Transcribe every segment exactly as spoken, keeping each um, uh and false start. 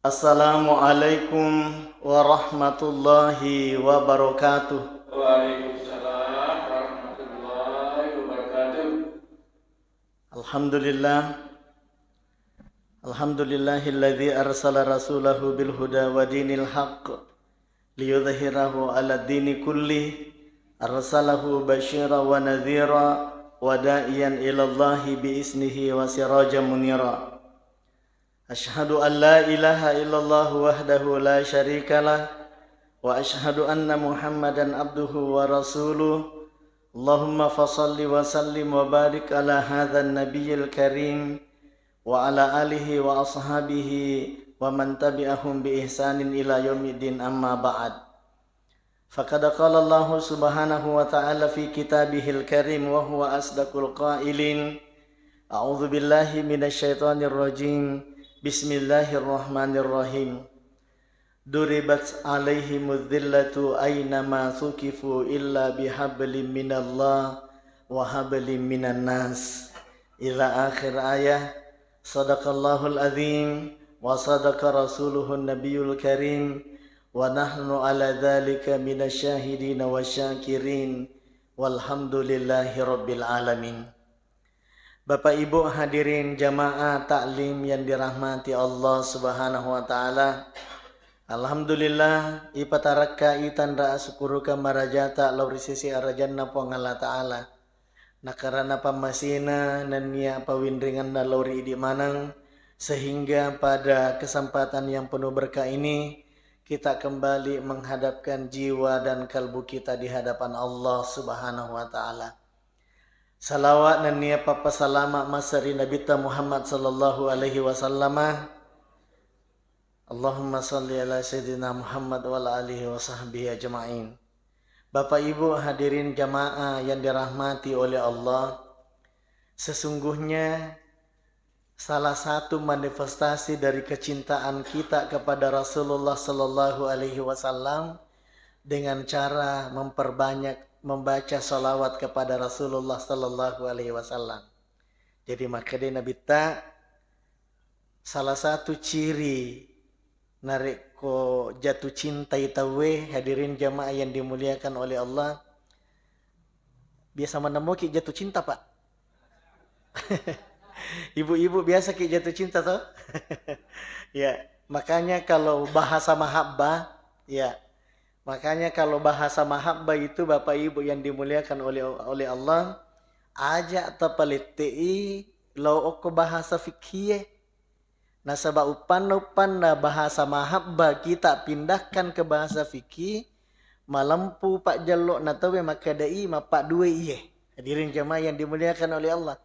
Assalamualaikum warahmatullahi wabarakatuh. Waalaikumsalam warahmatullahi wabarakatuh. Alhamdulillah. Alhamdulillahilladzi arsala rasulahu bil huda wa dinil haq liyudhhirahu ala dini kulli. Arsalahu basyira wa nadhira wa da'iyan ilallahi bi isnihi wa sirajan munira. Asyhadu an la ilaha illallah wahdahu la syarika lah, wa asyhadu anna Muhammadan abduhu wa rasuluh. Allahumma fasalli wa sallim wa barik ala hadzan nabiyil karim wa ala alihi wa ashabihi wa man tabi'ahum bi ihsanin ila yaumiddin, amma ba'd. Faqad qala Allahu subhanahu wa ta'ala fi kitabihil karim wa huwa asdaqul qailin. A'udzu billahi minasy syaithanir rajim. Bismillahirrahmanirrahim. Duribat alaihimudz dzillatu aina ma suqifu illa bihablim minallah wa hablim minan nas. Ila akhir ayah. Sadaqallahul azim wa sadaqa rasuluhun nabiyul karim wa nahnu ala dzalika minasy syahidin wasy syakirin walhamdulillahi rabbil alamin. Bapak Ibu hadirin jamaah taklim yang dirahmati Allah Subhanahu wa taala. Alhamdulillah, ipatarakkai tanra asukkuruka marajata lao ri sisi arajanna Puang Allah Taala. Nakarana pammasena nennia pawinringanna lao ri idi maneng, sehingga pada kesempatan yang penuh berkah ini, kita kembali menghadapkan jiwa dan kalbu kita di hadapan Allah Subhanahu wa Ta'ala. Salawat nennia pappasalama masseri Nabitta Muhammad sallallahu alaihi wasallama. Allahumma salli ala Sayyidina Muhammad wa ala alihi wa sahbihi ajma'in. Bapak Ibu hadirin jamaah yang dirahmati oleh Allah, sesungguhnya salah satu manifestasi dari kecintaan kita kepada Rasulullah sallallahu alaihi wasallam dengan cara memperbanyak membaca salawat kepada Rasulullah sallallahu alaihi wasallam. Jadi, makkeda Nabitta, salah satu ciri narekko jatuh cintai tauwe, hadirin jamaah yang dimuliakan oleh Allah, biasa maneng moki jatuh cinta, Pak. Ibu-ibu biasa ki jatuh cinta toh? Ya, makanya kalau bahasa mahabbah, ya, makanya kalau bahasa mahabbah itu, Bapak Ibu yang dimuliakan oleh, oleh Allah, aja tapalette'i lao okko bahasa fikhiye. Nasaba uppanna-uppanna bahasa mahabbah kita pindahkan ke bahasa fikih, malempu pajjello'na tauwe makkeda'i mappaddue iye. Hadirin jamaah yang dimuliakan oleh Allah.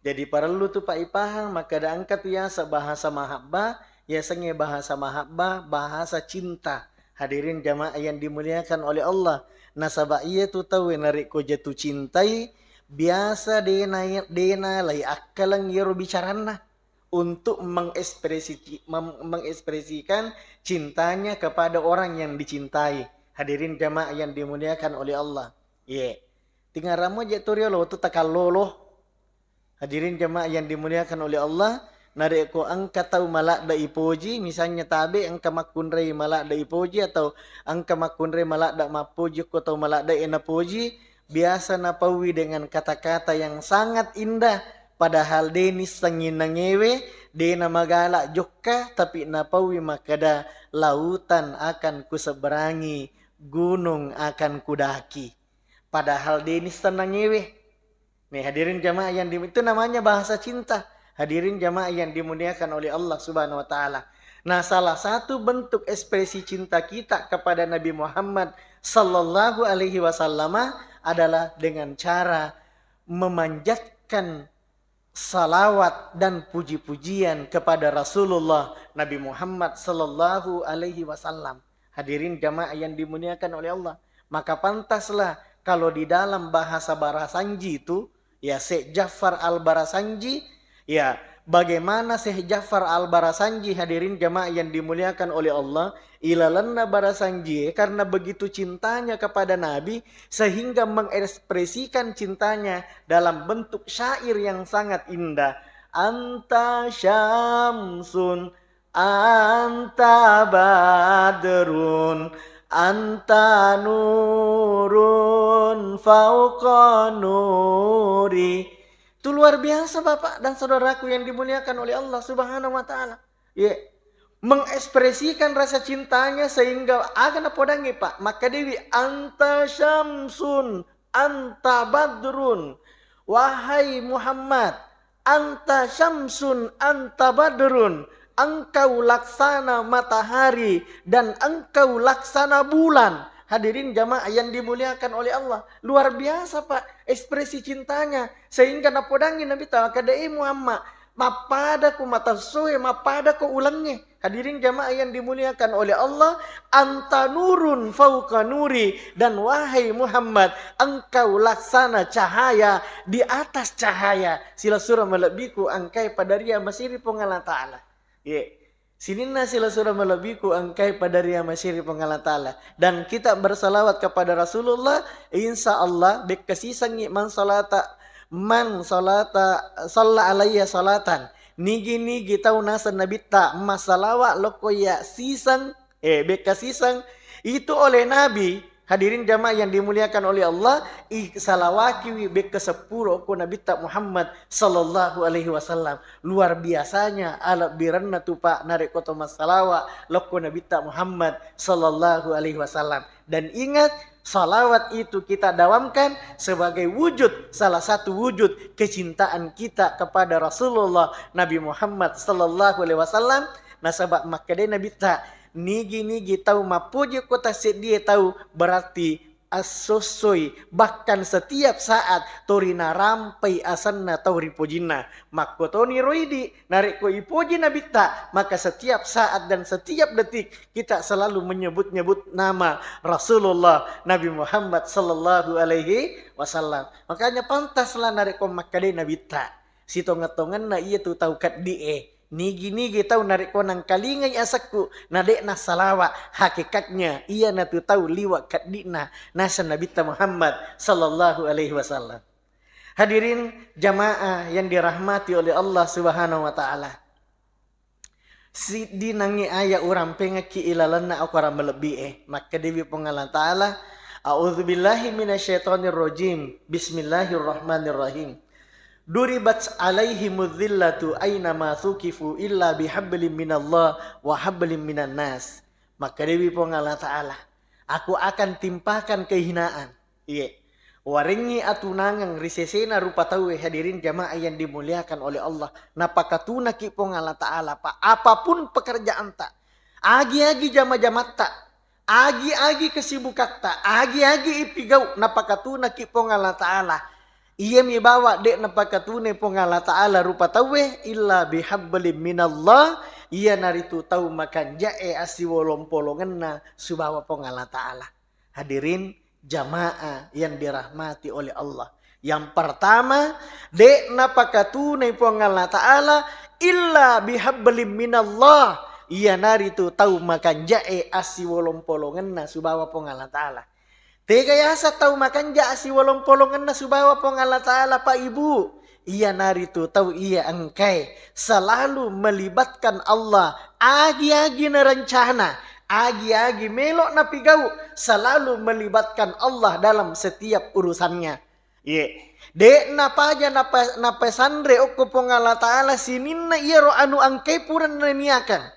Jadi parellu tu, Pak, ipahang makkeda engka tu yaseng bahasa mahabbah, yasengnge bahasa mahabbah, bahasa cinta. Hadirin jamaah yang dimuliakan oleh Allah. Nasaba iya tu tauwe narekko jatuh cintai, biasa dena, dena lai akkaleng iyaro bicaranna untuk mengekspresi-, mem-, mengekspresikan cintanya kepada orang yang dicintai. Hadirin jamaah yang dimuliakan oleh Allah. Ye. Tingarammo je tu riolo tu takallolo. Hadirin jamaah yang dimuliakan oleh Allah, narekko engka tau maladde ipoji, misalnya tabe engka makkunrai maladde ipoji atau engka makkunrai maladde mappoji ko tau maladde e napoji, biasa napaui dengan kata-kata yang sangat indah, padahal de nissengngi nangewe, de namagala jokka, tapi napaui makkeda, "Lautan akan kuseberangi, gunung akan kudaki." Padahal de nisseng nangewe. Nih, hadirin jamaah yang di-, itu namanya bahasa cinta. Hadirin jamaah yang dimuliakan oleh Allah Subhanahu wa Ta'ala. Nah, salah satu bentuk ekspresi cinta kita kepada Nabi Muhammad sallallahu alaihi wasallam adalah dengan cara memanjatkan salawat dan puji-pujian kepada Rasulullah Nabi Muhammad sallallahu alaihi wasallam. Hadirin jamaah yang dimuliakan oleh Allah, maka pantaslah kalau di dalam bahasa Barasanji itu, ya, Syekh Ja'far Al-Barasanji, ya, bagaimana Syekh Ja'far Al-Barasanji, hadirin jamaah yang dimuliakan oleh Allah, ilalenna Barasanji, karena begitu cintanya kepada Nabi, sehingga mengekspresikan cintanya dalam bentuk syair yang sangat indah. Anta syamsun Anta badrun, anta nurun fauqa nuri. Itu luar biasa, Bapak dan Saudaraku yang dimuliakan oleh Allah Subhanahu wa Ta'ala. Ye. Mengekspresikan rasa cintanya sehingga aga napodangngi, Pak. Makkedewi, "Anta syamsun, anta badrun." Wahai Muhammad, "Anta syamsun, anta badrun." Engkau laksana matahari dan engkau laksana bulan. Hadirin jamaah yang dimuliakan oleh Allah. Luar biasa, Pak, ekspresi cintanya. Sehingga napodangngi Nabitta, "Makkedai Muhammad, mappadako matassoe, mappadako ulengnge." Hadirin jamaah yang dimuliakan oleh Allah, "Anta nurun fauqa nuri," dan wahai Muhammad, engkau laksana cahaya di atas cahaya. Silessureng malebbiku engkae padaria masiri Puang Allah Ta'ala. Ye. Sininna silessureng malebbiku engkae padaria masiri Puang Allah Ta'ala. Dan kita bersalawat kepada Rasulullah, insya Allah, bekka sisengngi man salata, man salata, salla alaiya salatan. Nigi-nigi tau naseng Nabitta massalawa lokko iya siseng, eh, bekka siseng, itu oleh Nabi, hadirin jamaah yang dimuliakan oleh Allah, i-, salawakiwi bekka seppulo ko Nabitta Muhammad sallallahu alaihi wasallam. Luar biasanya alebbirenna tu, Pak, narekko to massalawa lokko Nabitta Muhammad sallallahu alaihi wasallam. Dan ingat, salawat itu kita dawamkan sebagai wujud, salah satu wujud kecintaan kita kepada Rasulullah Nabi Muhammad sallallahu alaihi wasallam. Nasaba makkedai Nabitta, "Nigi-nigi tau mappoji ko tasseddie tau, berarti assossoi, bahkan setiap saat tori narampai asenna tau ripojinna." Makkotoni ro idi, narekko ipoji Nabitta, maka setiap saat dan setiap detik kita selalu menyebut-nyebut nama Rasulullah Nabi Muhammad sallallahu alaihi wasallam. Makanya pantaslah narekko makkedai Nabitta, "Sitongeng-tongenna iya tu tau keddi'e, nigi-nigi tau narekko nangkalingai asekku, na de' nassalawa, hakikatnya iyanatu tau liwa' keddi'na," naseng Nabitta Muhammad sallallahu alaihi wasallam. Hadirin jamaah yang dirahmati oleh Allah Subhanahu wa Ta'ala. Siddi nangngi aya urampengekki ilalenna akorang malebbi'e. Makkedewi Puang Allah Ta'ala, "A'udzubillahi minasyaitonirrajim. Bismillahirrahmanirrahim. Duribat alaihimudz dzillatu aina ma thuqifu illa bihablim minallah wa hablim minan nas." Makkedewi Puang Allah Ta'ala, "Aku akan timpakan kehinaan." Iye. Warengngi atunangeng ri sesena rupa tauwe, hadirin jamaah yang dimuliakan oleh Allah. Napakatunaki Puang Allah Ta'ala, Pak. Apapun pekerjaanta, agi-agi jama-jamatta, agi-agi kesibukatta, agi-agi ipigau, napakatunaki Puang Allah Ta'ala. Iyami bawa de' napakatune Puang Allah Ta'ala rupa tauwe, illa bihablim minallah, iyanaritu tau makanja'e assiwolong-polongenna sibawa Puang Allah Ta'ala. Hadirin jamaah yang dirahmati oleh Allah. Yang pertama, de' napakatunai Puang Allah Ta'ala illa bihablim minallah. Iyanaritu tau makanja'e assiwolong-polongenna sibawa Puang Allah Ta'ala. Tega yaseng tau makanja assiwolong-polongenna sibawa Puang Allah Ta'ala, Pak, Ibu? Iyanaritu tau iya engkae selalu melibatkan Allah, agi-agi narencana, agi-agi melo napigau, selalu melibatkan Allah dalam setiap urusannya. Ye. De' napaja napa-, napasanre okko Puang Allah Ta'ala sininna iyaro anu engkae pura naniakang.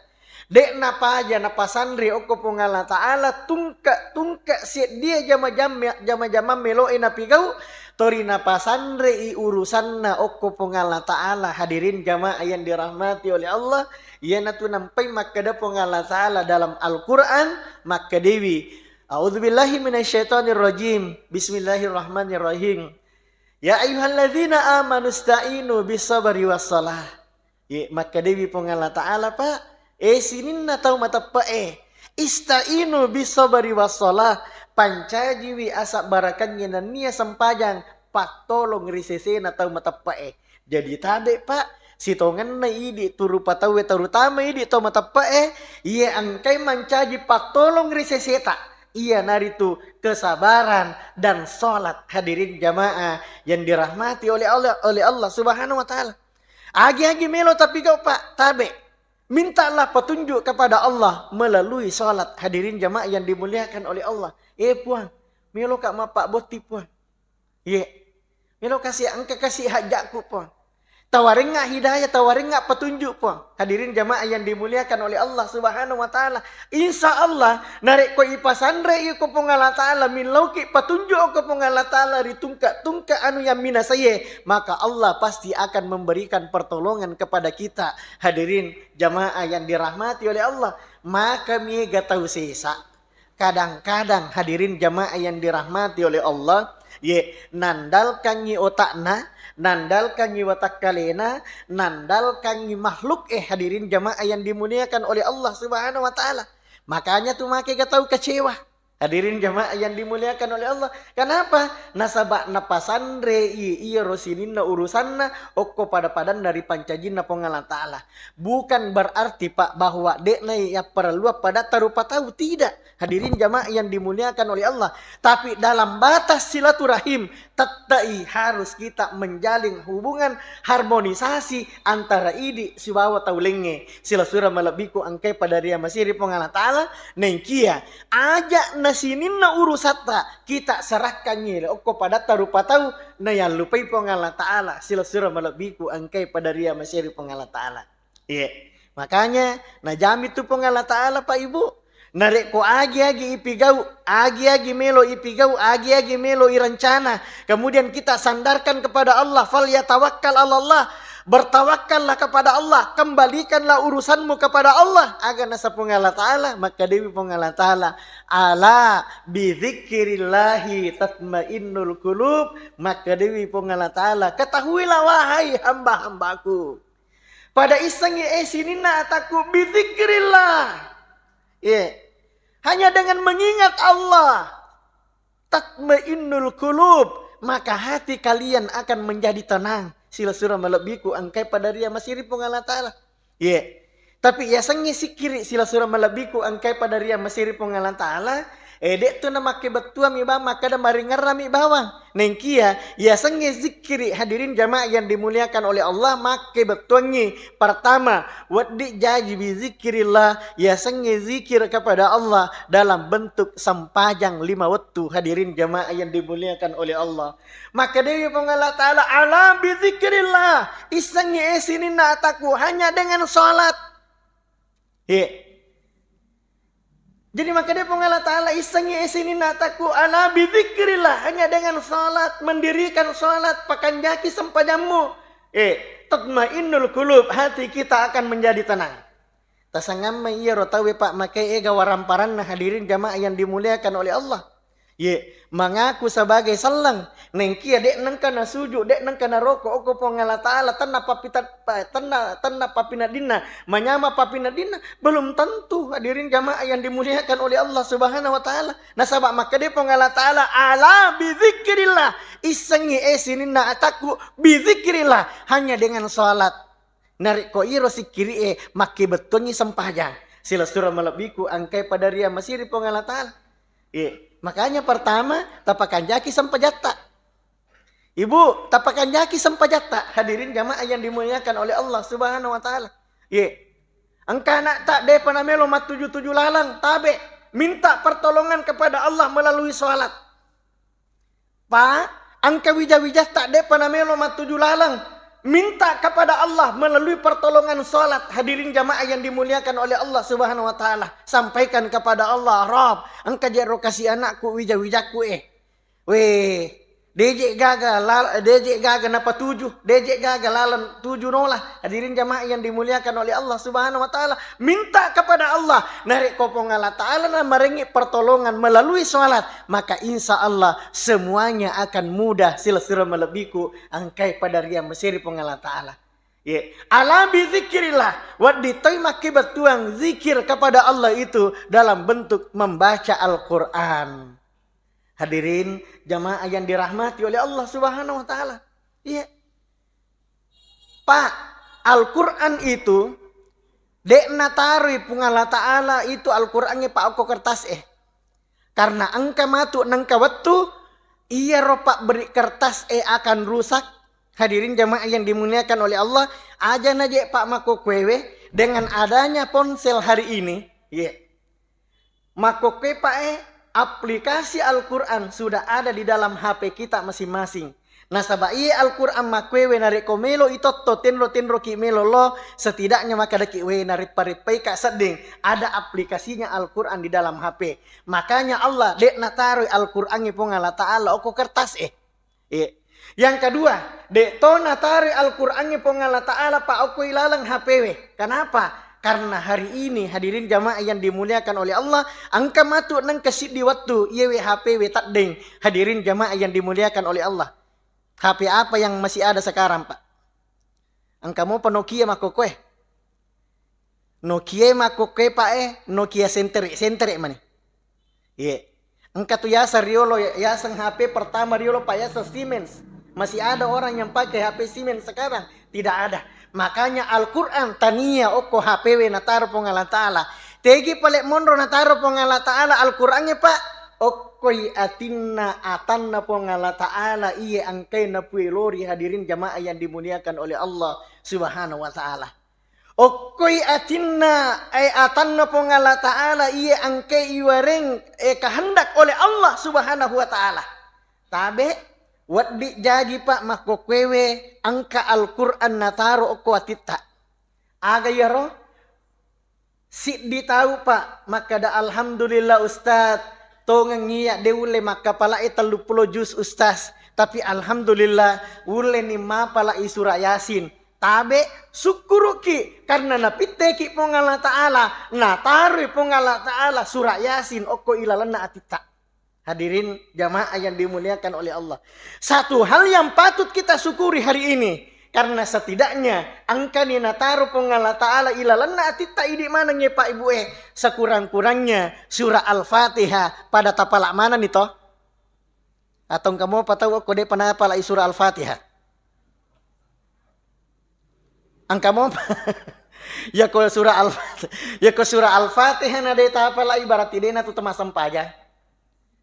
De' napaja napasanre okko Puang Allah Ta'ala tungke-tungke seddie jama-jam-, jama-jamang melo'e napigau, tori napasanre'i urusanna okko Puang Allah Ta'ala. Hadirin jamaah yang dirahmati oleh Allah, iyanatu nampai makkeda Puang Allah Ta'ala dalam Al-Quran, makkedewi, "A'udzubillahi minasyaitonirrajim. Bismillahirrahmanirrahim. Ya ayyuhalladzina amanu sta'inu bis sabri was salah." Ye, makkedewi Puang Allah Ta'ala, Pak, "Eh, sininna tau mateppe'e, ista'inu bis sabri was shalah, pancajiwi asabbarakengnge nennia sempajang pattolong ri sesena tau mateppe'e." Jadi tabe', Pak, sitongenna idi tu rupa tauwe, terutama idi tau mateppe'e, iye engkai mancaji pattolong ri seseta, iyanaritu kesabaran dan salat. Hadirin jamaah yang dirahmati oleh Allah, oleh Allah Subhanahu wa Ta'ala. Agi-agi melo tapigau, Pak, tabe'. Mintalah petunjuk kepada Allah melalui salat. Hadirin jamaah yang dimuliakan oleh Allah. Eh, Puang, meloka mappabbotti, Puang. Ye. Melo kasi engka kasi hajjakku, Puang. Tawarengnga hidayah, tawarengnga petunjuk, Puang. Hadirin jamaah yang dimuliakan oleh Allah Subhanahu wa Ta'ala. Insya Allah, narekko ipasanre iko Puang Allah Ta'ala, millauki petunjuk ko Puang Allah Ta'ala ri tungka-tungka anu yang minasaye, maka Allah pasti akan memberikan pertolongan kepada kita. Hadirin jamaah yang dirahmati oleh Allah, maka mega tau sesa. Kadang-kadang, hadirin jamaah yang dirahmati oleh Allah, ye, nandalkangngi otakna, nandalkangngi watakkalena, nandalkangngi makhluk, eh, hadirin jamaah yang dimuliakan oleh Allah Subhanahu wa Ta'ala. Makanya tu make ga tau kecewa. Hadirin jamaah yang dimuliakan oleh Allah. Kenapa? Nasaba napasanre i-, iyaro sininna urusanna okko pada-padanna ri pancajinna Puang Allah Ta'ala. Bukan berarti, Pak, bahwa de'na yapparelluang padatta rupa tau. Tidak. Hadirin jamaah yang dimuliakan oleh Allah. Tapi dalam batas silaturahim, tettai harus kita menjalin hubungan harmonisasi antara idi sibawa tau laingnge. Silasura malebbiku engkae pada ria masiri Puang Allah Ta'ala, nengkia aja na sininna urusatta kita serahkangngi okko padatta rupa tau, na yallupai Puang Allah Ta'ala. Silasura malebbiku engkae pada ria masiri Puang Allah Ta'ala. Iya. Makanya, najami tu Puang Allah Ta'ala, Pak Ibu. Narekko agi-agi ipigau, agi-agi melo ipigau, agi-agi melo irencana, kemudian kita sandarkan kepada Allah, "Falyatawakkal 'alallah." Bertawakkallah kepada Allah, kembalikanlah urusanmu kepada Allah. Aga nasa Puang Allah Ta'ala, makkedawi Puang Allah Ta'ala, "Ala bidzikrillahi tatmainnul qulub." Makkedawi Puang Allah Ta'ala, "Ketahuilah, wahai hamba-hambaku." Pada issengngi, eh, sininna atakku, bizikrillah. Iya. Hanya dengan mengingat Allah, tatmainnul qulub, maka hati kalian akan menjadi tenang. Silasura malebbiku engkae pada ria masiri Puang Allah Ta'ala. Iya. Tapi yasengnge sikkiri silasura malebbiku engkae pada ria masiri Puang Allah Ta'ala, eh, de' tu namakkebettuammi bawang makkeda maringerrami bawang. Nengkia, yasengnge zikkiri, hadirin jamaah yang dimuliakan oleh Allah, makkebettuangngi. Pertama, wedding jaji bizikrillah, yasengnge zikir kepada Allah dalam bentuk sempajang lima wettu, hadirin jamaah yang dimuliakan oleh Allah. Makkedawi Puang Allah Ta'ala, "Ala bizikrillah." Issengngi, eh, sininna atakku hanya dengan salat. He. Jadi, makkedai Puang Allah Ta'ala, "Issengngi, eh, sininna atakku, ala bizikrillah, hanya dengan salat, mendirikan salat, pakanjaki sempajammu, eh, tatmainnul qulub, hati kita akan menjadi tenang." Tasangammai iyaro tauwe, Pak, makai ega waramparanna, hadirin jamaah yang dimuliakan oleh Allah. Ye, mengaku sebagai selleng, nengkia de' nengka nasuju, de' nengka naroko, okko Puang Allah Ta'ala, tenna papita-, pa-, tenna, tenna papinadinna, manyama papinadinna, belum tentu, hadirin jamaah yang dimuliakan oleh Allah Subhanahu wa Ta'ala. Nasaba makkeda Puang Allah Ta'ala, "Ala bizikrillah." Issengngi, eh, sininna atakku, bizikrillah, hanya dengan salat. Narekko iro sikkiri'e makkebettuangngi sempajang, silessureng malebbiku engkae pada ria masiri Puang Allah Ta'ala. Ye, makanya pertama, tapakanjaki sempajatta. Ibu, tapakanjaki sempajatta. Hadirin jamaah yang dimuliakan oleh Allah Subhanahu wa Ta'ala. Ye. Engka anakta depa namelo mattuju-tuju laleng, tabe. Minta pertolongan kepada Allah melalui sholat. Pa, engka wija-wijatta depa namelo mattuju laleng. Minta kepada Allah melalui pertolongan sholat. Hadirin jamaah yang dimuliakan oleh Allah Subhanahu wa Ta'ala. Sampaikan kepada Allah, "Rabb, engka jero kasi anakku wija-wijakku, eh. Weh, deje gaga lal-, deje gaga napatuju, deje gaga laleng tuju nola." Hadirin jamaah yang dimuliakan oleh Allah Subhanahu wa Ta'ala, minta kepada Allah. Narekko Puang Allah Ta'ala na marengi pertolongan melalui sholat, maka insya Allah semuanya akan mudah. Silessureng malebbiku engkae pada ria masiri Puang Allah Ta'ala. Ye, ala bizikrillah, wedding toi makkebettuang zikir kepada Allah itu dalam bentuk membaca Al-Quran. Hadirin jamaah yang dirahmati oleh Allah Subhanahu wa Ta'ala. Iya. Pak, Al-Quran itu, de' nataroi Puang Allah Ta'ala itu Al-Quran e, Pak, okko kertas e. Karena engka matu nengka wettu, iyaro pabberi kertas e akan rusak. Hadirin jamaah yang dimuliakan oleh Allah, aja naje Pak makkokkoewe, Dengan adanya ponsel hari ini, ye, makkokkoe, Pak, eh, aplikasi Al-Quran sudah ada di dalam H P kita masing-masing. Nasaba iye Al-Quran makkuewe narekko melo itotto tenro-tenroki melo lo, setidaknya makkedaki we nareppa-reppaika sedding, ada aplikasinya Al-Quran di dalam H P. Makanya Allah de' nataroi Al-Qurangnge Puang Allah Ta'ala okko kertas e. Iya. Yang kedua, de' to nataroi Al-Qurangnge Puang Allah Ta'ala pa okko ilaleng H P we. Kenapa? Karena hari ini, hadirin jamaah yang dimuliakan oleh Allah, engka matu nengka siddi wettu iyewe H P we teddeng, hadirin jamaah yang dimuliakan oleh Allah. H P apa yang masih ada sekarang, Pak? Engka mopa Nokia makkokkoe. Nokia makkokkoe, Pak, eh, Nokia sentere, sentere mani. Iya. Engka tu yaseng riolo, yaseng H P pertama riolo, Pak, yaseng Siemens. Masih ada orang yang pakai H P Siemens sekarang? Tidak ada. Makanya Al-Quran tania okko H P we nataro Puang Allah Ta'ala. Tegi pale monro nataro Puang Allah Ta'ala Al-Qurangnge, Pak? Okkoi atinna atanna Puang Allah Ta'ala iye engkai napuelori, hadirin jamaah yang dimuliakan oleh Allah Subhanahu wa Ta'ala. Okkoi atinna, eh, atanna Puang Allah Ta'ala iye engkai iwareng, eh, kehendak oleh Allah Subhanahu wa Ta'ala. Tabe, weddi jaji, Pak, makkokkoewe engka Al-Quran nataro okko atitta. Aga iyaro? Siddi tau, Pak, makkeda, "Alhamdulillah, Ustaz, tongeng iya de ulle makkapala'i telluppulo juz, Ustaz. Tapi alhamdulillah, ulleni mapala'i surah Yasin." Tabe, sukkuruki karena napitteki Puang Allah Ta'ala, nataroi Puang Allah Ta'ala surah Yasin okko ilalenna atitta. Hadirin jamaah yang dimuliakan oleh Allah. Satu hal yang patut kita syukuri hari ini, karena setidaknya engkani nataro Puang Allah Ta'ala ilalenna atitta idi manengnge, Pak, Ibu, eh, sekurang-kurangnya surah Al-Fatihah pada tapala manenni to? Atau engka mopa tau okko de'pa napalai surah Al-Fatihah? Engka mopa. Yako surah Al-, yako surah Al-Fatihah na de tapalai, berarti de natu temasempajang.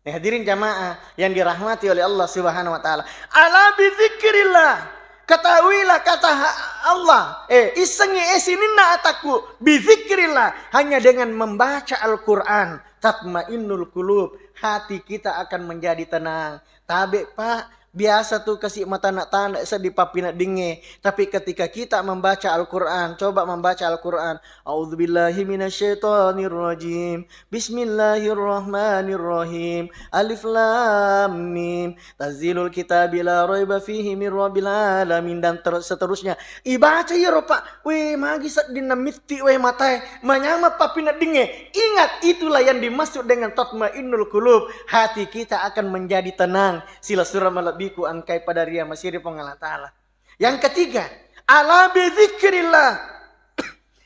Eh, hadirin jamaah yang dirahmati oleh Allah Subhanahu wa Ta'ala. Ala bidzikrillah. Ketahuilah kata ha-, Allah. Eh, issengi, eh, sininna atakku. Bidzikrillah. Hanya dengan membaca Al-Quran, tatmainnul qulub. Hati kita akan menjadi tenang. Tabe, Pak. Biasa tu kasi matana-tana seddi pappineddingnge. Tapi ketika kita membaca Al-Quran, coba membaca Al-Quran. A'udzubillahi minasyaitonirrajim. Bismillahirrahmanirrahim. Alif Lam Mim. Tanzilul kitabi la raiba fihi min rabbil alamin. Dan ter-, seterusnya. Ibaca iyaro, Pak. Weh, magi seddinna mitti, weh, matae. Manyameng pappineddingnge. Ingat, itulah yang dimaksud dengan tatmainnul qulub. Hati kita akan menjadi tenang. Silessureng malebbiku engkai pada ria masiri Puang Allah Ta'ala. Yang ketiga, ala bidzikrillah.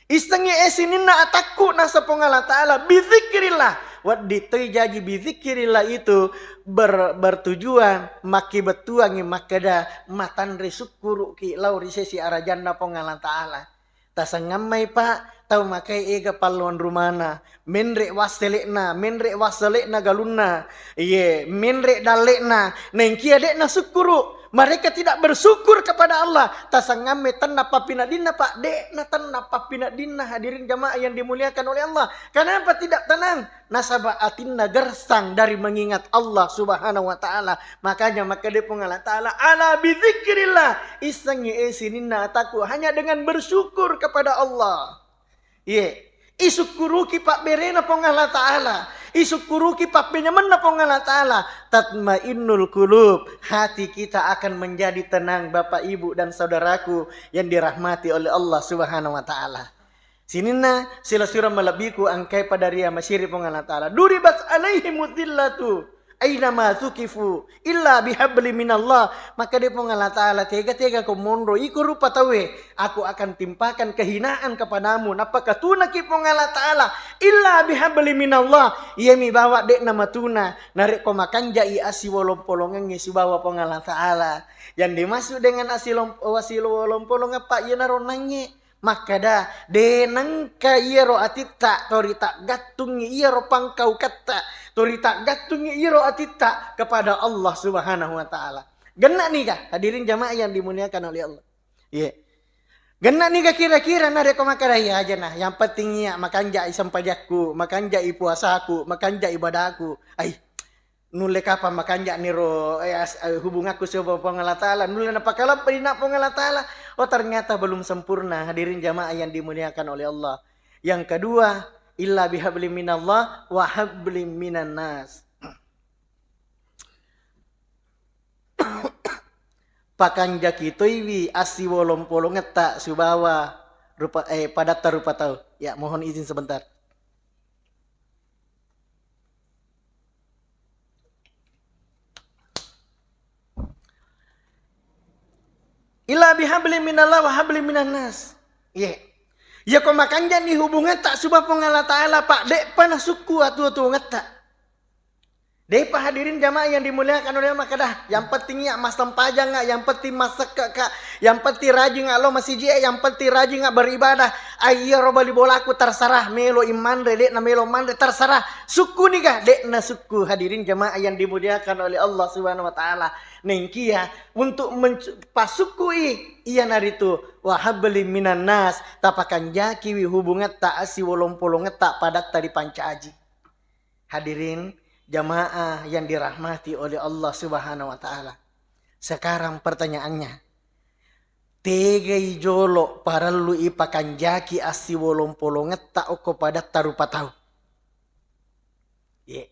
Issengngi, eh, sininna atakku, nasa Puang Allah Ta'ala, bidzikrillah. Wedding toi jaji bidzikrillah itu ber-, bertujuan makkibettuangngi makkeda matanre sukkuruki lao ri sesi arajanna Puang Allah Ta'ala. Tasengammai, Pak, tau makae ega palloang rumana, menre wassele'na, menre wassele'na galunna, iye, menre dalle'na, naengkia de'na sukkuru. Mereka tidak bersyukur kepada Allah. Tasengammai tenna pappineddinna, Pak, de'na tenna pappineddinna, hadirin jamaah yang dimuliakan oleh Allah. Kenapa tidak tenang? Nasaba atinna gersang dari mengingat Allah Subhanahu wa Ta'ala. Makanya makkeda Puang Allah Ta'ala, "Ala bidzikrillah." Issengngi, eh, sininna atakku hanya dengan bersyukur kepada Allah. Iye. Isukkuruki pabberena Puang Allah Ta'ala. Isukkuruki pappenyamenna Puang Allah Ta'ala. Tatmainnul qulub. Hati kita akan menjadi tenang, Bapak, Ibu, dan saudaraku yang dirahmati oleh Allah Subhanahu wa Ta'ala. Sininna silessureng malebbiku engkai pada ria masiri Puang Allah Ta'ala. Duribat alaihimudz dzillatu aina ma tuqifu illa bihabli minallah. Makkeda Puang Allah Ta'ala, tega-tega ko monro iko rupa tauwe, aku akan timpakan kehinaan kepadamu. Napakatunaki Puang Allah Ta'ala, illa bihabli minallah. Iyami bawa de'na matuna. Narekko makanjai assiwolong-polongengnge sibawa Puang Allah Ta'ala. Yang dimaksud dengan asilom-, assiwolong-polong apa? Iyanaro nangnge. Makkeda, de nengka iyaro atitta, to ritaggattungngi iyaro pangkauketta, to ritaggattungngi iyaro atitta kepada Allah Subhanahu wa Ta'ala. Genna niga, hadirin jamaah yang dimuliakan oleh Allah? Iya. Genna niga kira-kira narekko makkeda, "Iya aja nah, yang penting iya makanja i sempajakku, makanja i puasaku, makanja ibadaku." Ai, nulle kapang makanja niro, eh, as-, eh, hubungakku sibawa Puang Allah Ta'ala, nulle napakalebbi na Puang Allah Ta'ala. Oh, ternyata belum sempurna, hadirin jamaah yang dimuliakan oleh Allah. Yang kedua, illa bihablim minallah wa hablim minan nas. Pakanjaki toiwi assiwolong polongetta sibawa rupa, eh, padatta rupa tau. Ya, mohon izin sebentar. Illa bihabli minallah wa habli minan nas. Ye. Yako makanjani hubungatta suba Puang Allah Ta'ala, Pak, de'pa nasukku atu-atuongetta. De'pa, hadirin jamaah yang dimuliakan oleh Allah, makkeda, yang penting iya massempajang, yang penting massekke ka, yang penting rajin lo masiji, yang penting rajin beribadah. Ai, iyaro bali bolaku terserah, melo i manre, de'na melo manre, terserah. Sukku niga? De'na sukku, hadirin jamaah yang dimuliakan oleh Allah Subhanahu wa Ta'ala. Nengkia untuk menc-, pasukkui, iyanaritu, wahabli minan nas, tapakanjakiwi hubungatta assiwolong-polongetta padatta ripancaji. Hadirin jamaah yang dirahmati oleh Allah Subhanahu wa Ta'ala. Sekarang pertanyaannya, tegai jolo parellu ipakanjaki assiwolong-polongetta okko padatta rupa tau? Ye.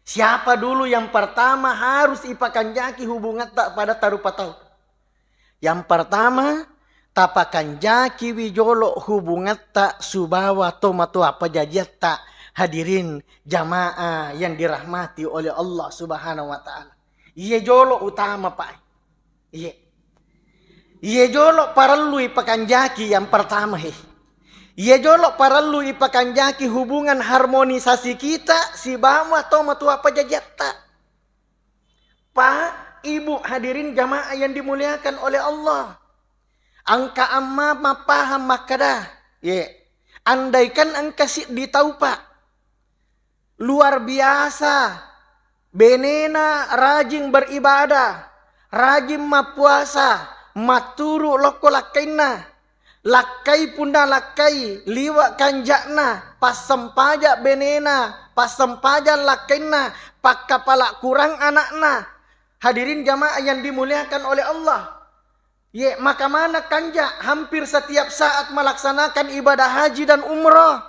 Siapa dulu yang pertama harus ipakanjaki hubungatta padatta rupa tau? Yang pertama, tapakanjakiwi jolo hubungatta subawa tomatoa pajajiatta, hadirin jamaah yang dirahmati oleh Allah Subhanahu wa Ta'ala. Iye jolo utama, Pak. Iye. Iye jolo parellu ipakanjaki yang pertama, he. Iye jolo parellu ipakanjaki hubungan harmonisasi kita sibawa tomatoa pajajiatta. Pak, Ibu, hadirin jamaah yang dimuliakan oleh Allah. Engka amma mappahang makkeda, ye, andaikan engka siddi tau, Pak, luar biasa, benena rajin beribadah, rajin mappuasa, matturu lokko lakkainna, lakkai punna lakkai, liwe kanja'na, passempaja benena, passempajang lakkainna, pakkapala kurang ana'na. Hadirin jamaah yang dimuliakan oleh Allah. Ye, maka mana kanja hampir setiap saat melaksanakan ibadah haji dan umroh.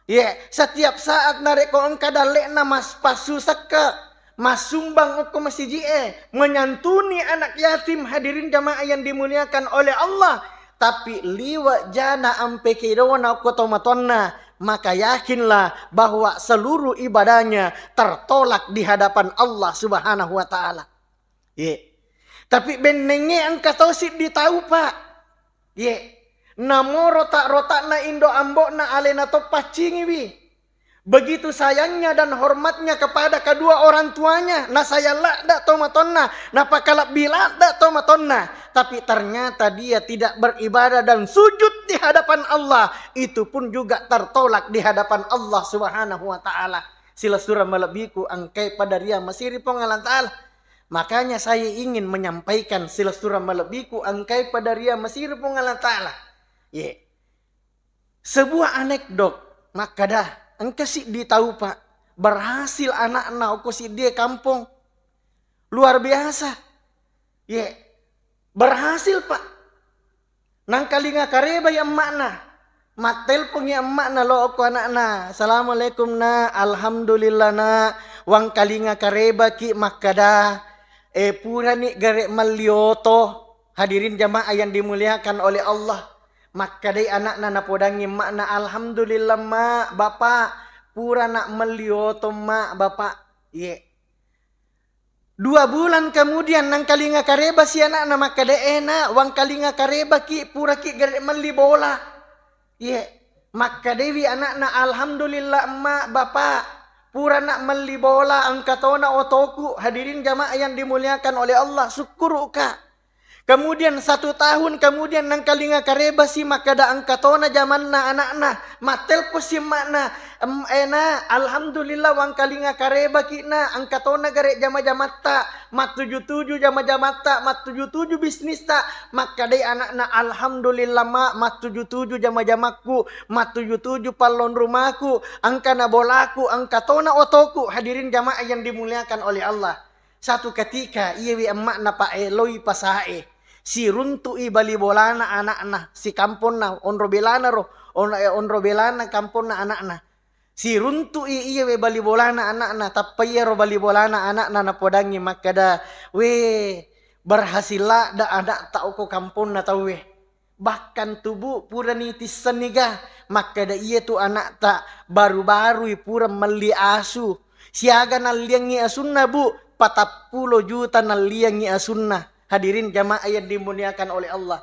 Ye, setiap saat narekko engka dalle'na mas-, passusekke, massumbang okko masiji'e, menyantuni anak yatim, hadirin jamaah yang dimuliakan oleh Allah, tapi liwe jana ampe kedona okko tomatoanna, maka yakinlah bahwa seluruh ibadahnya tertolak di hadapan Allah Subhanahu wa Ta'ala. Ye. Tapi bennengnge engka to siddi tau, Pak. Ye. Namo rota-rotakna indo ambo'na alena to paccingiwi. Begitu sayangnya dan hormatnya kepada kedua orang tuanya, nasayang ladda tomatonna, napakalebbi ladda tomatonna, tapi ternyata dia tidak beribadah dan sujud di hadapan Allah, itu pun juga tertolak di hadapan Allah Subhanahu wa Ta'ala. Silessureng malebbiku engkae pada ria masiri Puang Allah Ta'ala. Makanya saya ingin menyampaikan silessureng malebbiku engkae pada ria masiri Puang Allah Ta'ala. Ye. Sebuah anekdot makkada, engka siddi tau, Pak, berhasil anakna okko siddie kampong. Luar biasa. Ye. Berhasil, Pak. Nangkalinga karebai emma'na. Mattelpongi emma'na lo okko ana'na. "Assalamualaikum, Nak." "Alhamdulillah, Nak." Wangkalinga karebaki makkada, "Eh, purani gare melli oto." Hadirin jamaah yang dimuliakan oleh Allah. Makkadai ana'na napodangi emma'na, "Alhamdulillah, Mak, Bapak. Pura nak melli oto, Mak, Bapak." Ye. Dua bulan kemudian, nangkalinga kareba si anakna makkeda, "Eh, Nak, wangkalinga karebaki, puraki gare melli bola." Ye, makkedaiwi anakna, "Alhamdulillah, Emma, Bapak, pura nak melli bola, engka tona otoku." Hadirin jamaah yang dimuliakan oleh Allah, sukkuruka. Kemudian satu tahun kemudian nangkalinga kareba si makkeda engka tona jamanna anakna, mattelpon si emakna, "Em, ena, alhamdulillah wangkalinga kareba ki'na, engka tona gare jama-jamatta, mattuju-tuju jama-jamatta, mattuju-tuju bisnista." Makkedai anakna, "Alhamdulillah ma, mattuju-tuju jama-jamakku, mattuju-tuju pallong rumaku, engka na bolaku, engka tona otoku." Hadirin jamaah yang dimuliakan oleh Allah. Satu ketika, iyewe emma'na, Pak, e, loi pasae. Siruntu'i bali bolana ana'na, sikamponna, onro belana ro, on-, e, onro belana kamponna ana'na. Siruntu'i iyewe bali bolana ana'na, tappa iyaro bali bolana ana'na napodangngi makkeda, "We, berhasil ladda ana'ta okko kamponna tauwe." Bahkan tu, Bu, purani tissenni ga, makkeda iya tu ana'ta baru-barui pura melli asu. Siaga nalliangngi asunna, Bu? Patappulo juta nalliangngi asunna. Hadirin jamaah yang dimuliakan oleh Allah.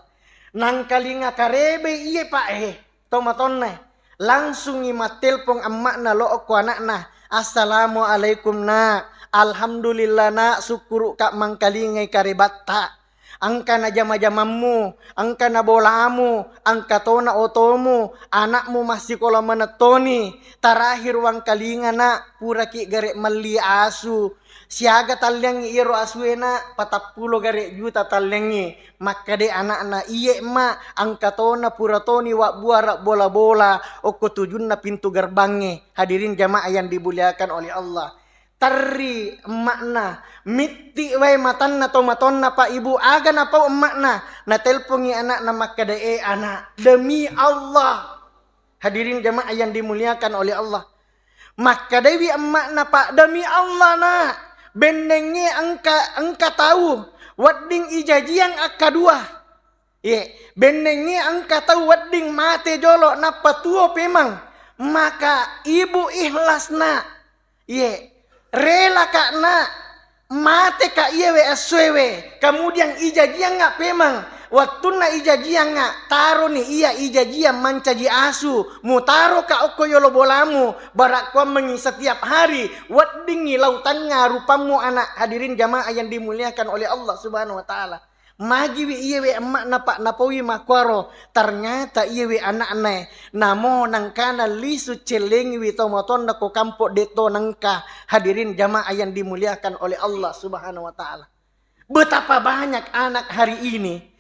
Nangkalinga karebai iye, Pak, eh, tomatonna. Langsungi mattelpong emma'na lo okko ana'na. "Assalamualaikum, Nak. Alhamdulillah, Nak, sukkuru'ka mangkalingai karebatta." Engka na jama-jamammu, engka na bolamu, engka tona otomu, anakmu massikola manettoni. Terakhir wangkalinga, Nak, puraki gare melli asu. Siaga talliangngi iyaro asue, Nak? Patappulo gare juta talliangngi. Makkeda anakna, "Iye, Ma, engka tona pura toni wabbuara bola-bola okko tujunna pintu gerbangnge." Hadirin jamaah yang dimuliakan oleh Allah. Terri emma'na, mitti wae matanna tomatonna, Pak, Ibu, aga napau emma'na? Natelpongi ana'na makkeda, "Eh, anak, demi Allah." Hadirin jamaah yang dimuliakan oleh Allah. Makkedaiwi emma'na, Pak, "Demi Allah, Nak, bennengnge engka, engka tau wedding ijajiang akkadua." Iye, bennengngi engka tau wedding mate jolo nappa tuo pemang, maka ibu ikhlas, Nak. Iye, relaka, Nak, mateka iyewe essoewe, kemudian ijajiangnga pemang. Wettunna ijajiangnga, taroni iya ijajiang mancaji asu, mutaroka okko yolo bolamu, barakkuammengngi setiap hari, weddingngi lautangnga rupammu, Anak. Hadirin jamaah yang dimuliakan oleh Allah Subhanahu wa Ta'ala. Magiwi iyewe emma'na, Pak, napowi makkuaro, ternyata iyewe ana'na, namo nangkana lisu cellengiwi tomatonna ko kampo detto nengka. Hadirin jamaah yang dimuliakan oleh Allah Subhanahu wa Ta'ala. Betapa banyak anak hari ini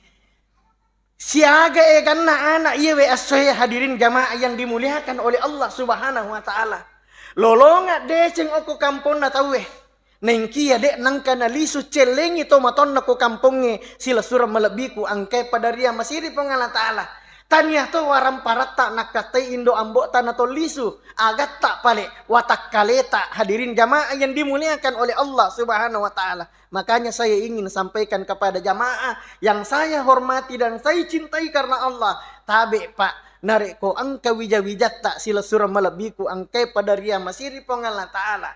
siaga eganna anak iyewe essoe, hadirin jamaah yang dimuliakan oleh Allah Subhanahu wa Ta'ala. Lolonga deceng okko kamponna tauwe. Naengkia de' nengka nalisu cellengi tomatonna ko kampongnge silessureng malebbiku engkae pada ria masiri Puang Allah Ta'ala. Tania to waramparatta nakkattai indo ambo'ta natollisu, agatta pale watakkaleta, hadirin jamaah yang dimuliakan oleh Allah Subhanahu wa Ta'ala. Makanya saya ingin sampaikan kepada jamaah yang saya hormati dan saya cintai karena Allah, tabe, Pak, narekko engka wija-wijatta silessureng malebbiku engkae pada ria masiri Puang Allah Ta'ala.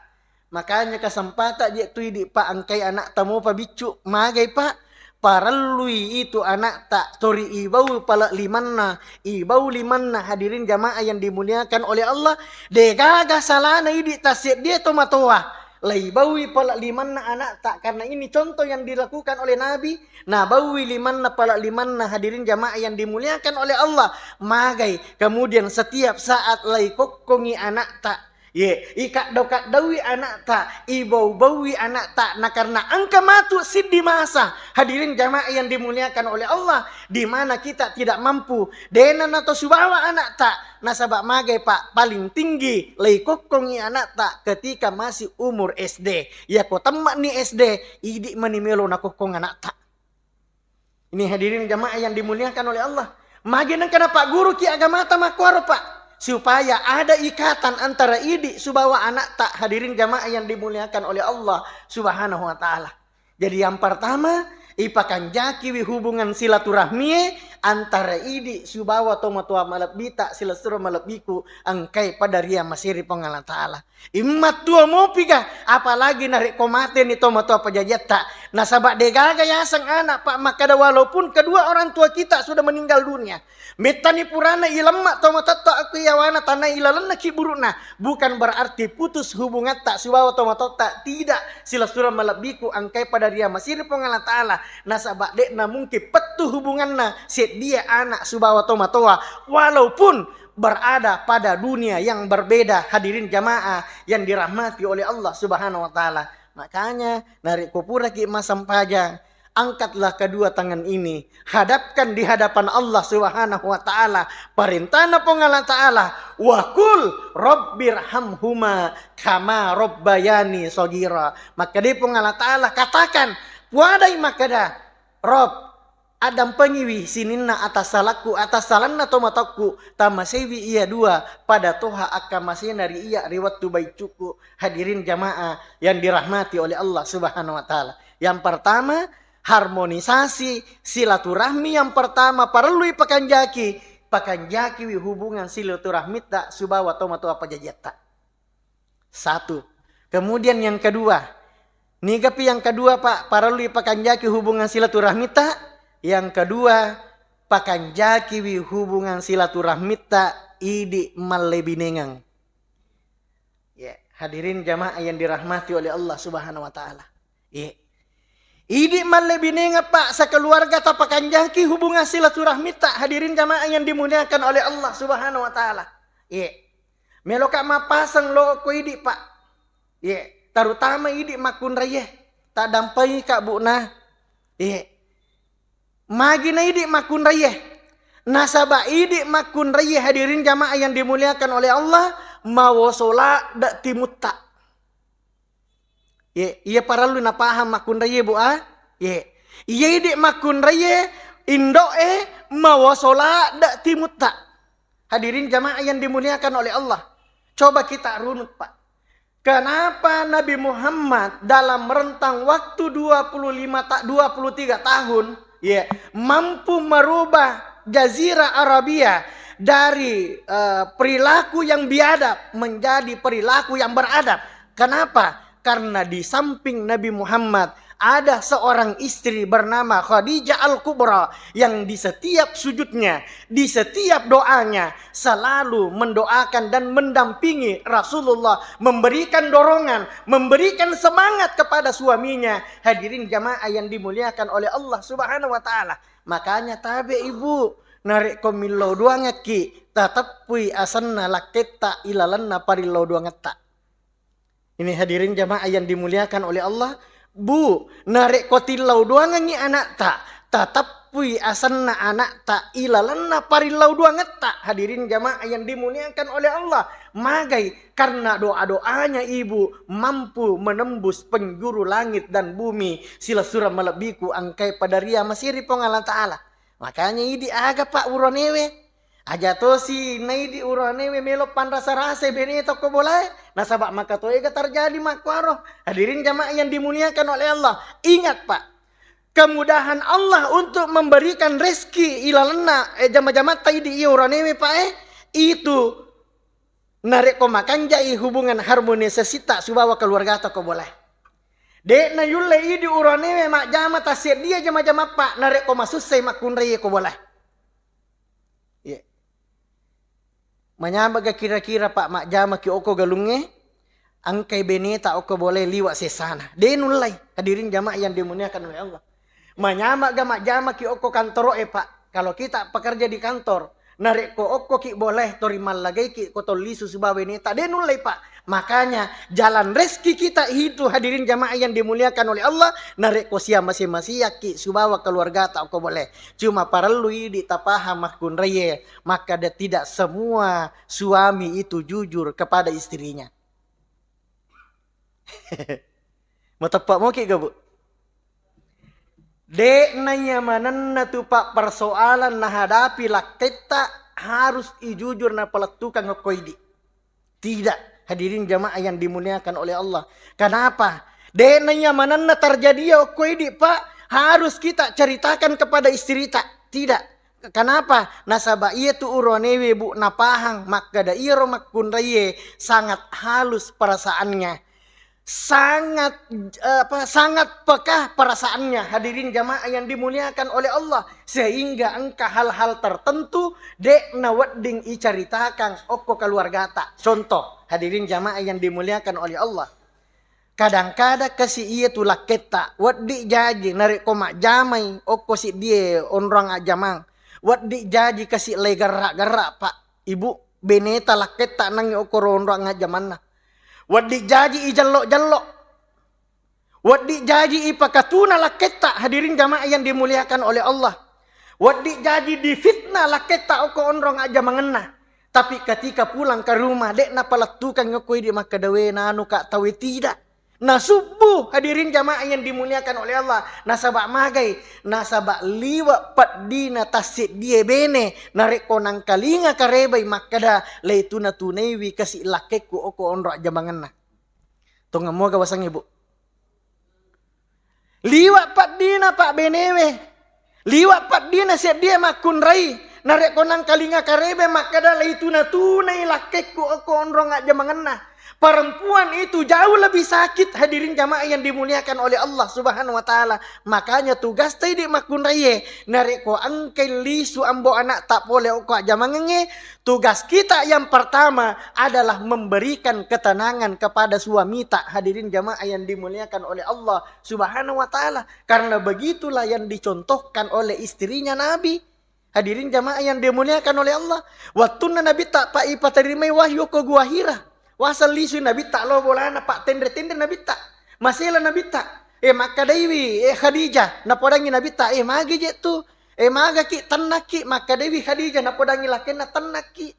Makanya kesempatan je tu idi, Pak, engkai anakta mopa biccu, magai, Pak? Parellui itu anakta tori ibau pale limanna, ibau limanna, hadirin jamaah yang dimuliakan oleh Allah. Degaga salana idi tasseddie tomatoa. Laibaui pale limanna anakta, karena ini contoh yang dilakukan oleh Nabi. Nabaui limanna pale limanna, hadirin jamaah yang dimuliakan oleh Allah. Magai, kemudian setiap saat laikokkongi anakta. Ye, ikaddo-kaddowi anakta, ibau-baui anakta, na karena engka matu siddi masa. Hadirin jamaah yang dimuliakan oleh Allah, di mana kita tidak mampu, dena nato subawa anakta, nasaba magai, Pak, paling tinggi leikokkongi anakta ketika masih umur S D. Yako temmakni S D, idi mani melo nakokkong anakta. Ini hadirin jamaah yang dimuliakan oleh Allah. Magi nengka napagguruki agamata makkuaro, Pak, supaya ada ikatan antara idi subawa anakta, hadirin jamaah yang dimuliakan oleh Allah Subhanahu wa Ta'ala. Jadi yang pertama, ipakanjakiwi hubungan silaturahmie antara idi subawa tomatoa malebbita silessureng malebbiku engkai pada ria masiri Puang Allah Ta'ala. Immattua mopiga, apalagi narekko mateni tomatoa pajajiatta. Nasaba degaga yaseng anak, Pak, makkada walaupun kedua orang tua kita sudah meninggal dunia. Mettani purana ilemma tomatoatta yawana tanai ilalenna kiburu'na, bukan berarti putus hubungatta sibawa tomatoatta, tidak. Silessureng malebbiku engkae pada ria masiri Puang Allah Ta'ala, nasaba de'na mungkin pettu hubunganna seddie ana sibawa tomatoa, walaupun berada pada dunia yang berbeda, hadirin jamaah yang dirahmati oleh Allah Subhanahu wa Ta'ala. Makanya, narekko puraki massempajang, angkatlah kedua tangan ini, hadapkan di hadapan Allah Subhanahu wa Ta'ala. Parentana Puang Allah Ta'ala, "Wa qul rabbirhamhuma kama rabbayani shaghira." Makkeda Puang Allah Ta'ala, katakan, puadai makkeda, "Rob, addampengiwi sininna atassalakku, atassalanna tomatoakku, tamaseiwi iya dua pada toha akkamasena ri iyya ri wettu baiccuku." Hadirin jamaah yang dirahmati oleh Allah Subhanahu wa Ta'ala. Yang pertama, harmonisasi silaturahmi yang pertama parellui pakanjaki, pakanjakiwi hubungan silaturahmitta sibawa tomatoa pajajiatta. Satu. Kemudian yang kedua, nigapi yang kedua, Pak, parellui pakanjaki hubungan silaturahmitta? Yang kedua, pakanjakiwi hubungan silaturahmitta idi mallebinengeng. Ya, hadirin jamaah yang dirahmati oleh Allah Subhanahu wa Ta'ala. Ya. Idi mallebinengeng, Pak, sekeluarga tapakanjaki hubungan silaturahmitta, hadirin jamaah yang dimuliakan oleh Allah Subhanahu wa Ta'ala. Ya. Meloka mappaseng lo ko idi, Pak. Ye, terutama idi makkunraie. Taddampengika, Bu, na. Ye. Magi na idi makkunraie. Nasaba idi makkunraie, hadirin jamaah yang dimuliakan oleh Allah, mawosola de timutta. Ye, iya parellu napaham makkunraie, Bu, a. Ye. Iya idi makkunraie, indo'e mawosola de timutta. Hadirin jamaah yang dimuliakan oleh Allah. Coba kita runut, Pak. Kenapa Nabi Muhammad dalam rentang waktu dua puluh lima ta-, dua puluh tiga tahun, ya, mampu merubah Jazirah Arabia dari, eh, perilaku yang biadab menjadi perilaku yang beradab? Kenapa? Karena di samping Nabi Muhammad, ada seorang istri bernama Khadijah Al-Kubra yang di setiap sujudnya, di setiap doanya, selalu mendoakan dan mendampingi Rasulullah, memberikan dorongan, memberikan semangat kepada suaminya. Hadirin jamaah yang dimuliakan oleh Allah Subhanahu wa Ta'ala. Makanya tabe, Ibu, narekko millau doangekki, tateppui asenna lakketta ilalenna parillau doangetta. Ini hadirin jamaah yang dimuliakan oleh Allah, Bu, narekko tillau doangengngi anakta, tateppui asenna anakta ilalenna parillau doangetta. Hadirin jamaah yang dimuliakan oleh Allah, magai karena doa-doanya ibu mampu menembus penjuru langit dan bumi, silessureng malebbiku engkae pada ria masiri Puang Allah Ta'ala. Makanya idi aga, Pak, uronewe. Aja tosi naidi uranewe melo panrasa-rasai beneta okko bolae, nasaba maka toega terjadi makkuaro. Hadirin jamaah yang dimuliakan oleh Allah, ingat, Pak, kemudahan Allah untuk memberikan rezeki ilalenna, eh, jama-jamatta idi iya uranewe, Pak, eh, itu narekko makanjai hubungan harmonisasitta sibawa keluargata ko bolae. De'na yulle idi uranewe majjama tasseddia jama-jamappa narekko masussai makkunraie ko bolae. Iya. Manyamega kira-kira, Pak, majjamaki okko galungnge, engkai beneta okko bolae liwa sessana. De nullai, hadirin jamaah yang dimuliakan oleh Allah. Manyamega majjamaki okko kantoro'e, Pak. Kalau kita pekerja di kantor, narekko okkoki bolae, tori mallagaiki ko tollisu sibawa beneta, de nullai, Pak. Makanya, jalan rezeki kita itu, hadirin jamaah yang dimuliakan oleh Allah, narekko sia masi-masiakki sibawa keluargata okko bolae. Cuma parellu idi tapahang makkunraie, makkeda tidak semua suami itu jujur kepada istrinya. Mateppa moki ga, Bu? De naiyamanenna tu, Pak, persoalan nahadapi lakketta harus ijujur napalettukang okko idi. Tidak, hadirin jamaah yang dimuliakan oleh Allah. Kenapa? De naiyamanenna terjadi okko idi, Pak, harus kita ceritakan kepada istrita. Tidak. Kenapa? Nasaba iya tu uronewe, Bu, napahang makkeda iyaro makkunraie sangat halus perasaannya. sangat, eh, apa, sangat peka perasaannya, hadirin jamaah yang dimuliakan oleh Allah, sehingga engka hal-hal tertentu dek nawedding icaritakan okko keluargata. Contoh, hadirin jamaah yang dimuliakan oleh Allah, kadang-kadang kasi iya tu lakketta, wedding jaji narekko majjamai okko siddie onrong ajjamang, wedding jaji kasi lei gerra-gerra, Pak, Ibu, beneta lakketta nangngi okko ro onrong ajjamanna. Wedding jaji ijello-jello. Wedding jaji ipakatuna lakketta, hadirin jamaah yang dimuliakan oleh Allah. Wedding jaji difitnah lakketta okko onrong ajjamangenna. Tapi ketika pulang ke rumah, dek napalettukang okko idi makkeda, "We, nanu ka tawe," tidak. Nasubbu, hadirin jamaah yang dimuliakan oleh Allah. Nasaba magai, nasaba liwa peddina tassiddie bene, narekko nangkalinga karebai makkeda, "Leituna tunaiwi kasi lakkekku okko onrong ajjamangenna." Tongeng moga wasengnge, Bu. Liwa peddina, Pak, benewe. Liwa peddina seddie makkunrai. Narekko nangkalinga karebe makkeda, "Leituna tunai lakkekku okko onrong ajjamangenna." Perempuan itu jauh lebih sakit, hadirin jamaah yang dimuliakan oleh Allah Subhanahu wa Ta'ala. Makanya tugas tedi makkunraie, narekko engkai lisu ambo anak tak pole okko ajjamangengnge, tugas kita yang pertama adalah memberikan ketenangan kepada suamita, hadirin jamaah yang dimuliakan oleh Allah Subhanahu wa Ta'ala. Karena begitulah yang dicontohkan oleh istrinya Nabi. Hadirin jamaah yang dimuliakan oleh Allah. Wattunna Nabitta pa ipaterimai wahyu ko Gua Hira. Waseng lisu Nabitta lo bolana, pa tenre-tenre Nabitta. Masela Nabitta. Eh, makkadaiwi, eh, Khadijah. Napodangi Nabitta, "Eh, magi je tu? Eh, magaki, tennaki." Makkadaiwi Khadijah, napodangi lakkenna, "Tennaki."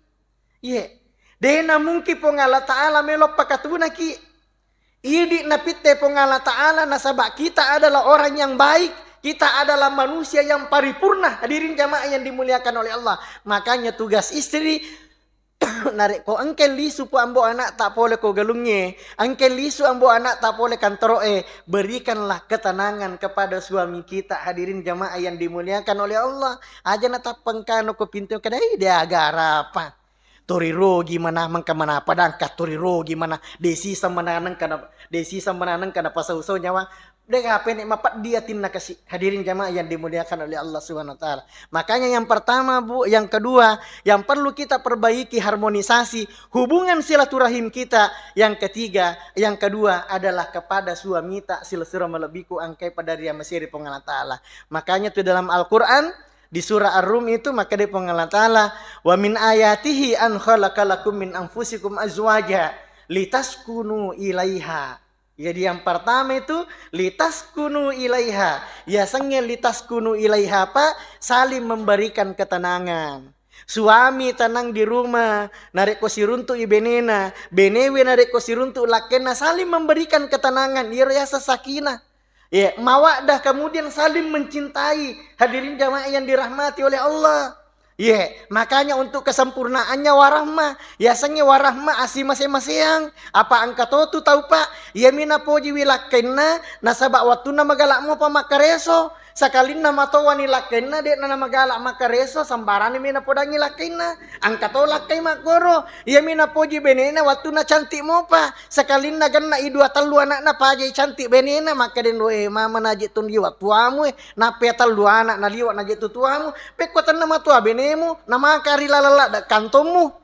Iye. Dena mungkin Puang Allah Ta'ala melo pakatunaki. Idi napitte Puang Allah Ta'ala, nasaba kita adalah orang yang baik, kita adalah manusia yang paripurna. Hadirin jamaah yang dimuliakan oleh Allah. Makanya tugas istri, narekko engke lisu pu ambo anak tak pole ko galungnge, engke lisu ambo anak tak pole kantoroe, berikanlah ketenangan kepada suami kita. Hadirin jamaah yang dimuliakan oleh Allah. Aja natappengkano ko pintu kedai, de agara apa. Tori rogi mana, mengka mana padangka tori rogi mana, de siseng mana nengka na, de siseng mana nengka na pasau-sau nyawa, de kapene mapeddi atinna kasi. Hadirin jamaah yang dimuliakan oleh Allah Subhanahu wa Ta'ala. Makanya yang pertama, Bu, yang kedua, yang perlu kita perbaiki harmonisasi hubungan silaturahim kita. Yang ketiga, yang kedua adalah kepada suamita, silessureng malebbiku engkai pada ria masiri Puang Allah Ta'ala. Makanya tuh dalam Al-Quran, di surah Ar-Rum itu, makkeda Puang Allah Ta'ala, "Wa min ayatihi an khalaqa lakum min anfusikum azwaja litaskunu ilaiha." Jadi yang pertama itu, litaskunu ilaiha. Yasengnge litaskunu ilaiha apa? Saling memberikan ketenangan. Suami tenang di rumah, narekko siruntu'i benena, benewe narekko siruntu lakkenna, saling memberikan ketenangan. Iyaro yaseng sakinah. Iya, mawaddah, kemudian saling mencintai. Hadirin jamaah yang dirahmati oleh Allah. Iya, makanya untuk kesempurnaannya warahmah. Yasengnge warahmah asi mase-maseang. Apa engka totu tau, Pak? Iyami napojiwi lakkainna, nasaba wattunna magalak mopa makkareso. Sakalinna matowani lakkainna, de'na namagala makkareso, sambarani mi napodangi lakkainna. Engka to lakkai makkoro, iyami napoji benena wattunna cantik mopa. Sakalinna genna i dua tellu anakna pajai cantik benena, makkeda, "Eh, mama naje tun liwa tuamu, eh, nappa tellu anak naliwa naje tu tuamu, pekko tenna matua benemu, namaka ri laleng ladde kantommu."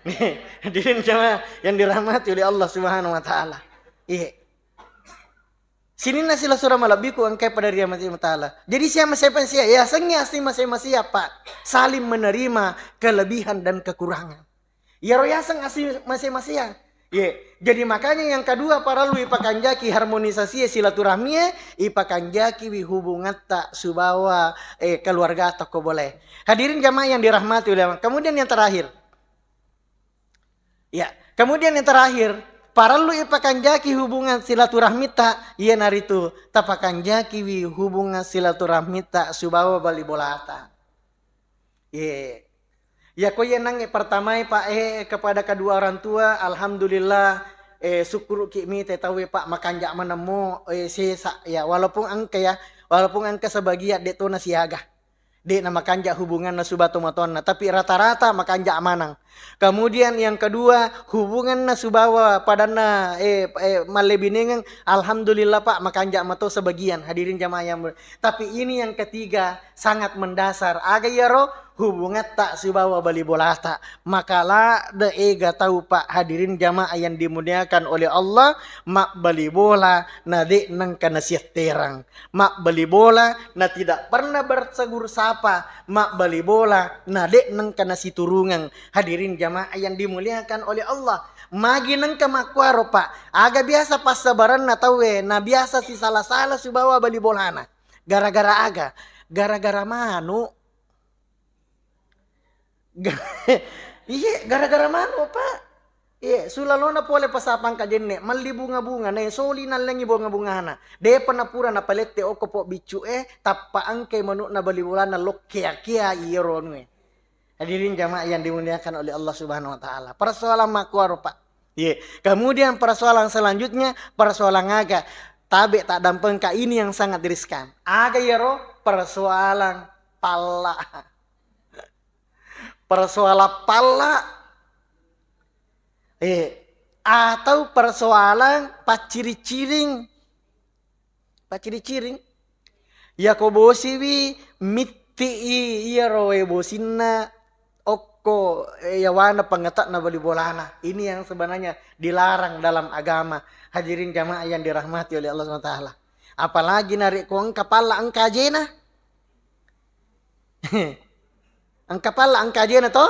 Nih, hadirin jamaah yang dirahmati oleh Allah Subhanahu wa Ta'ala. Iya. Sininna silessureng malebbiku engkae pada ri Puang Allah Ta'ala. Jadi, siapa-siapa sia, yasengnge asli mase-masea, Pak, saling menerima kelebihan dan kekurangan. Iyaro yaseng asli mase-masea. Ye. Jadi, makanya yang kedua parellu ipakanjaki harmonisasi silaturahmi, ipakanjakiwi hubungatta sibawa, eh, keluargata ko boleh. Hadirin jamaah yang dirahmati oleh Allah. Kemudian yang terakhir, Ya, kemudian yang terakhir, parellu ipakanjaki hubungan silaturahmita, iyanaritu tapakanjakiwi hubungan silaturahmita sibawa bali bolata. Ye. Ya, ko iye nangnge pertamae, Pak, eh, kepada kedua orang tua, alhamdulillah, eh, sukkuruki mite tauwe, Pak, makanja manemmo, eh, sesa, ya, walaupun engka, ya, walaupun engka sebagian de tona siaga. De na makanja hubunganna sibawa tomatoanna, tapi rata-rata makanja maneng. Kemudian yang kedua, hubunganna sibawa padanna, eh, eh, mallebinengeng, alhamdulillah, Pak, makanja' mato sebagian, hadirin jamaah yang ber-, tapi ini yang ketiga, sangat mendasar. Aga iyaro? Hubungatta sibawa bali bolata. Maka ladde ega tau, Pak, hadirin jamaah yang dimuliakan oleh Allah, mabbali bola na de' nengka nasiatterang. Mabbali bola na tidak pernah bertegur sapa, mabbali bola na de' nengka nasiturungeng. Hadirin jamaah yang dimuliakan oleh Allah, magi nengka makkuaro, Pak? Aga biasa passabaranna tauwe, na biasa sisala-sala sibawa bali bolana? Gara-gara aga? Gara-gara manu. Ga-, iye, gara-gara manu, Pak. Iye, sulalona pole pasapang kajenne, melli bunga-bunga, nae soli nallengi bunga-bungana. Depa napura napalette okko po biccu e, tappa engkai manu'na bali bolana lokkea-kea iyero anue. Hadirin jamaah yang dimuliakan oleh Allah Subhanahu wa Ta'ala. Persoalan makkuaro, Pak. Iye. Kemudian persoalan selanjutnya, persoalan aga? Tabe tak dampengka, ini yang sangat riskan. Aga iyero? Persoalan palla. Persoalan palla, eh, atau persoalan pacciri-ciring. Pacciri-ciring. Yako bosiwi mitti'i iyaro wae bosinna okko, eh, yawana pangetakna bali bolana. Ini yang sebenarnya dilarang dalam agama. Hadirin jamaah yang dirahmati oleh Allah Subhanahu wa Ta'ala. Apalagi narekko engka palla, engka ajena. Engka palla, engka ajena to?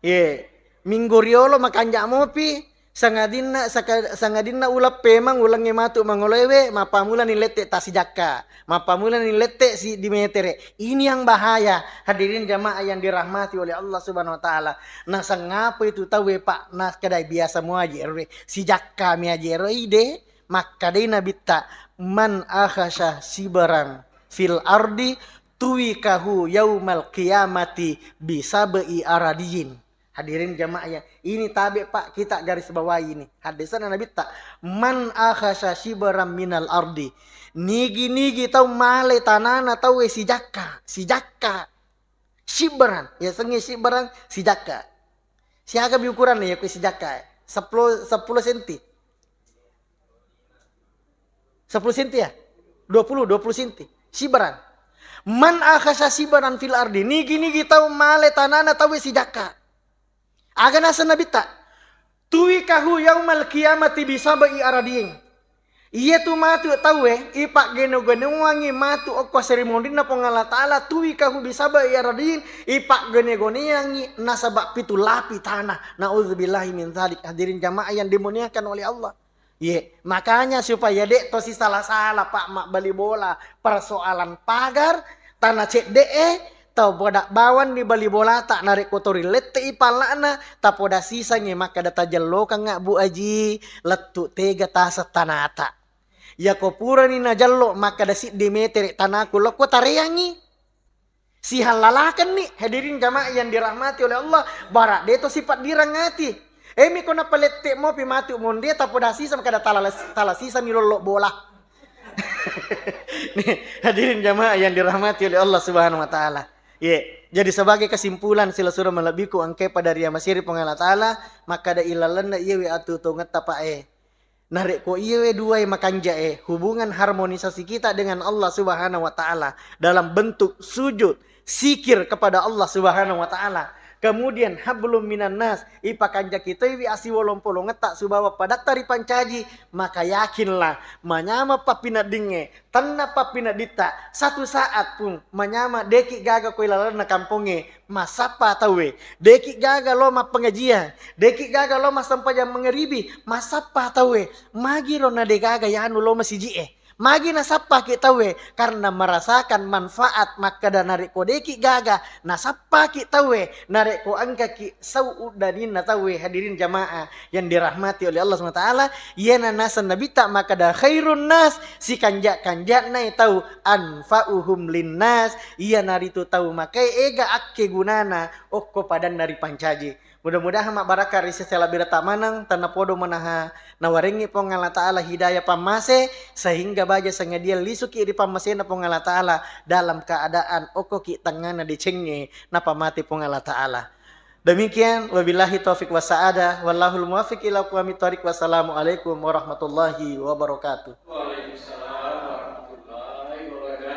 Ye. Minggu riolo makanja' mopi, sangadinna, saka-, sangadinna uleng pemeng, ulengnge matu mangoloewe, mappamulani lette tasijakka, mappamulani lette siddi metere. Ini yang bahaya, hadirin jamaah yang dirahmati oleh Allah Subhanahu wa Ta'ala. Nasangapa itu tauwe, Pak, nakkeda biasa muaji ero, sijakka mi aji ero, ide. Makkedai Nabitta, "Man akhasha sibaran fil ardi tuwikahu yaumal qiyamati bisab'i aradiyin." Hadirin jamaah ya, ini tabe, Pak, kita garis bawahi ini. Hadisana Nabitta, "Man akhasha sibaran minal ardi." Nigi-nigi tau male tanana tauwe sijakka, sijakka. Sibaran, yasengnge sibaran, sijakka. Siaga mi ukuranna ya, ko sijakka, eh? Seppulo, seppulo senti. Seppulo senti ya? Dua puluh, dua puluh senti. Sibaran. Man akhasha sibaran fil ardi. Nigi-nigi tau male tanana tauwe sijakka. Aga naseng Nabitta? Tuwikahu yaumal qiyamati bisab'i aradiyin. Iyatu matu tauwe, ipaggene-genewangngi matu okko seri monrinna Puang Allah Ta'ala, tuwikahu bisab'i aradiyin, ipaggene-goneangngi nasaba pitu lapi tanah. Na'udzubillahi min dzalik. Hadirin jamaah yang dimuliakan oleh Allah. Ye, makanya supaya de' to sisala-sala, Pak, mabbali bola, persoalan pagar, tana cedde'e, tau poda bawanni bali bolata, narekko to rilette'i palla'na, tapoda sisangngi makkeda, "Tajellokangnga, Bu Aji, lettu tega taseng tanata." Yako purani najello makkeda, "Siddi metere tanaku lokko tareangngi." Sihallalakenni, hadirin jamaah yang dirahmati oleh Allah, bara de' to sipaddirang ati. Emi ko napalette mopi matu monde, tapoda sisa makkeda, "Tala-, tala sisami lollo bola." Nih, hadirin jamaah yang dirahmati oleh Allah Subhanahu wa Ta'ala. Ye, jadi sebagai kesimpulan, sila sura malebbiku engkae pada ria masiri Puang Allah Ta'ala, makkeda ilalenna iyewe atu tongetta, Pak, eh. Narekko iyewe duae makanja'e, hubungan harmonisasi kita dengan Allah Subhanahu wa Ta'ala dalam bentuk sujud, zikir kepada Allah Subhanahu wa Ta'ala, kemudian hablum minan nas, ipakanjaki toiwi asiwolong-polongetta sibawa padatta ripancaji, maka yakinlah, manyameng pappineddingnge, tenna pappinedditta, satu saat pun manyameng, deki gaga koi lalenna kampongnge, massappa tauwe, deki gaga lo mappengajian, deki gaga lo massempajang mangaribi, massappa tauwe, magiro na de gaga yanu lo masiji'e. Magi nasappaki tauwe? Karena merasakan manfaat, makkeda narekko deki gaga, nasappaki tauwe, narekko engkaki sau uddaninna tauwe, hadirin jamaah yang dirahmati oleh Allah Subhanahu wa Ta'ala, iyana naseng Nabitta makkeda, "Khairun nas," sikanja-kanja'na tau, "anfa'uhum linnas," iyanaritu tau makae ega akkegunana okko padanna ripancaji. Mudah-mudahan mabbarakka ri sesela birata maneng, tennapodo manaha nawarengngi Puang Allah Ta'ala hidayah pammase, sehingga baja sangadia lisuki ri pammasena Puang Allah Ta'ala dalam keadaan okkoki tengngana decengnge napamate Puang Allah Ta'ala. Demikian, wabillahi taufiq wasa'adah, wallahul muwaffiq ila aqwamit thariq. Wassalamualaikum warahmatullahi wabarakatuh.